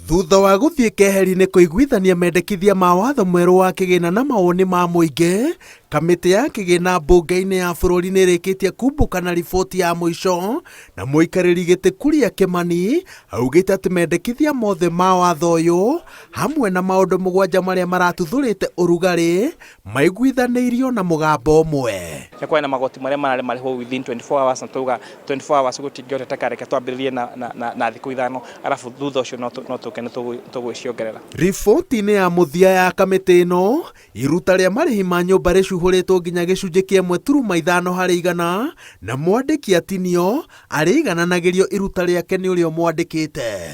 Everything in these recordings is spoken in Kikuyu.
Thutha wa gũthiĩ keheri-inĩ kũiguithania mendekithia ma watho mwerũ wa kĩgĩna na mawoni ma mũingĩ, kamĩtĩ ya kĩgĩna mbunge-inĩ ya bũrũri nĩ ĩrĩkĩtie kumbũka na riboti ya mũico, na mũikarĩri gĩtĩ Kuria Kĩmani augĩte atĩ mendekithia mothe ma watho ũyũ hamwe na maũndũ mũgwanja marĩa maratuthũrĩte ũrugarĩ maiguithanĩirio na mũgambo ũmwe. Nĩ kwarĩ na magoti marĩa mararĩ marĩhwo within 24 hours na twauga 24 hours gũtingĩhoteteka reke twambĩrĩrie na, na, na, na thikũ ithano arabu thutha ũcio no no tũke nĩ tũgwĩciongerera. Riboti-inĩ ya mũthia ya kamĩtĩ ĩno, iruta rĩa marĩhi ma nyũmba rĩcuhũrĩtwo nginya gĩcunjĩ kĩa 1.5 harĩ igana, na mwandĩki atinio arĩigananagĩrio iruta rĩake nĩ ũrĩa ũmwandĩkĩte.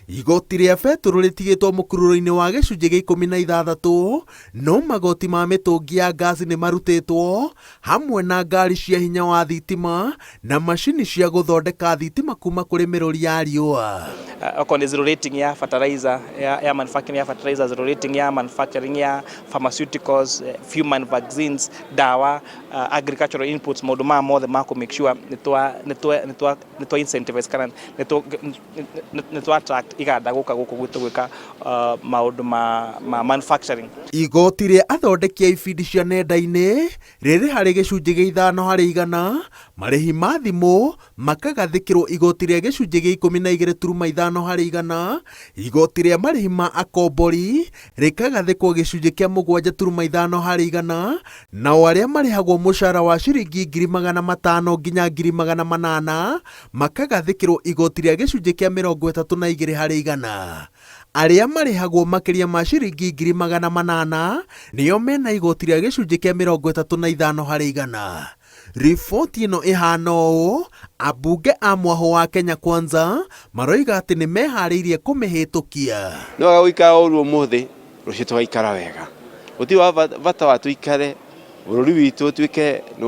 Igoti rĩa betũrũ rĩtigĩtwo mũkururo-inĩ wa gĩcunjĩ gĩa 16, no magoti ma mĩtũngi ya ngasi nĩ marutĩtwo, hamwe na ngari cia hinya wa thitima na macini cia gũthondeka thitima kuma kũrĩ mĩrũri ya riũa. Okorwo nĩ zero rating ya fertilizer, ya, ya manufacturing ya fertilizer, zero rating ya manufacturing ya pharmaceuticals, human vaccines, ndawa, agricultural inputs, maũndũ maya mothe ma kũ make sure nĩ twa, nĩ twa, nĩ twa, nĩ twa incentivize kana nĩ twa attract iganda gũka gũkũ gwitũ gwĩka maũndũ ma, ma manufacturing. Igoti rĩa athondeki a ibindi cia nenda-inĩ rĩrĩ harĩ gĩcunjĩ gĩa 5%, marĩhi ma thimũ makagathĩkĩrwo igoti rĩa gĩcunjĩ gĩa 12.5%, igoti rĩa marĩhi ma akombori rĩkagathĩkwo gĩcunjĩ kĩa 7.5%, nao arĩa marĩhagwo mũcara wa ciringi 500,000 nginya 800,000 makagathĩkĩrwo igoti rĩa gĩcunjĩ kĩa 32%. Arĩa marĩhagwo makĩria ma ciringi 800,000 nĩo mena igoti rĩa gĩcunjĩ kĩa 35%. Riboti ĩno ĩhana ũũ, ambunge a mwahũ wa Kenya Kwanza maroiga atĩ nĩ meharĩirie kũmĩhĩtũkia. Nĩ wega gũikara ũru ũmũthĩ, rũciũ tũgaikara wega. Gũtirĩ wa bata wa tũikare bũrũri witũ ũtuĩke nĩ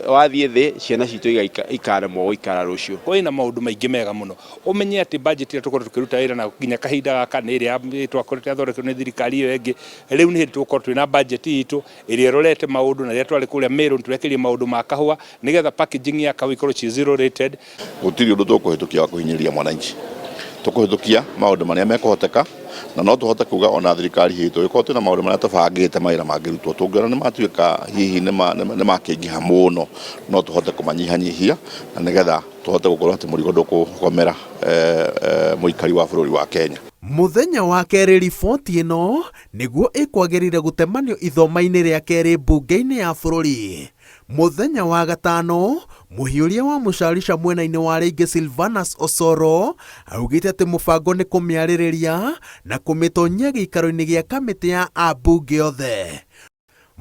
wathiĩ thĩ, ciana citũ ikaremwo gũikara rũciũ. Kwĩna maũndũ maingĩ mega mũno. Ũmenye atĩ budget ĩrĩa tũkoretwo tũkĩruta wĩra na nginya kahinda gaka nĩ ĩrĩa twakoretwo yathondeketwo nĩ thirikari ĩyo ĩngĩ. Rĩu nĩ hĩndĩ tũgũkorwo twĩna budget itũ ĩrĩa ĩrorete maũndũ, na rĩrĩa twarĩ kũrĩa Meru nĩtũrekĩrire maũndũ ma kahũa nĩgetha packaging ya kahũa ikorwo ci zero rated. Gũtirĩ ũndũ tũkũhĩtũkia wa kũhinyĩrĩria mwananchi. Tũkũhĩtũkia maũndũ marĩa mekũhoteka, na no tũhote kuga ona thirikari itũ ĩkorwo twĩna maũndũ marĩa tũbangĩte mawĩra mangĩrutwo, tũngĩona nĩ matuĩka hihi nĩ makĩingĩha mũno, no tũhote kũmanyihanyihia na nĩgetha tũhote gũkorwo atĩ mũrigo ndũkũgomera mũikari wa bũrũri wa Kenya. Mũthenya wa kerĩ riboti ĩno nĩguo ĩkwagĩrĩire gũtemanio ithoma-inĩ rĩa kerĩ mbunge-inĩ ya bũrũri. Mũthenya wa gatano, mũhiũria wa mũcarica mwena-inĩ wa rĩingĩ Silvanus Osoro augĩte atĩ mũbango nĩ kũmĩarĩrĩria na kũmĩtonyia gĩikaro-inĩ gĩa kamĩtĩ ya ambunge othe.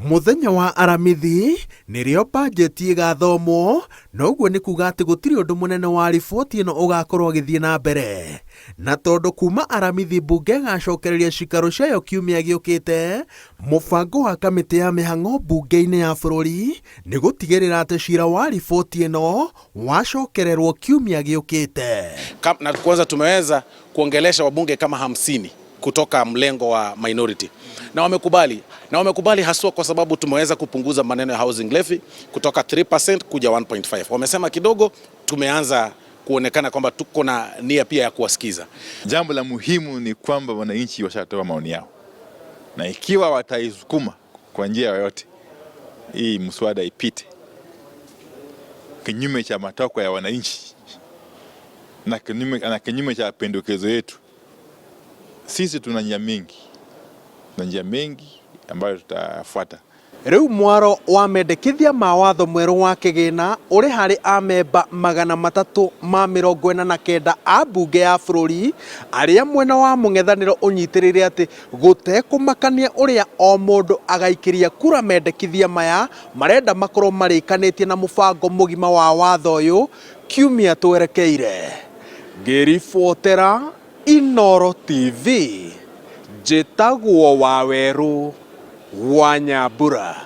Mũthenya wa Aramithi nĩrĩo bajeti ĩgathomwo, na ũguo nĩ kuga atĩ gũtirĩ ũndũ mũnene wa riboti ĩno ũgakorwo ũgĩthiĩ na mbere. Na tondũ kuma Aramithi mbunge ĩgacokereria cikaro ciayo kiumia gĩũkĩte, mũbango wa kamĩtĩ ya mĩhang'o mbunge-inĩ ya bũrũri nĩ gũtigĩrĩra atĩ cira wa riboti ĩno wacokererwo kiumia gĩũkĩte. Na kwanza tumeweza kuongelesha wabunge kama 50 kutoka mlengo wa minority na wamekubali, na wamekubali haswa kwa sababu tumeweza kupunguza maneno ya housing levy kutoka 3% kuja 1.5. Wamesema kidogo tumeanza kuonekana kwamba tuko na nia pia ya kuwasikiza. Jambo la muhimu ni kwamba wananchi washatoa maoni yao, na ikiwa wataisukuma kwa njia yoyote hii mswada ipite kinyume cha matakwa ya wananchi na kinyume cha pendekezo yetu, sisi tuna njia mingi, tuna njia mingi ambayo tutafuata. Rĩu mwaro wa mendekithia ma watho mwerũ wa kĩgĩna ũrĩ harĩ amemba 349 a mbunge ya bũrũri arĩa mwena wa mũng'ethanĩro ũnyitĩrĩire atĩ gũtekũmakania ũrĩa o mũndũ agaikĩria kura mendekithia maya marenda makorwo marĩkanĩtie na mũbango mũgima wa watho ũyũ kiumia twerekeire. Ngĩribotera Inooro TV, njĩtagwo Wawerũ wa Nyambura.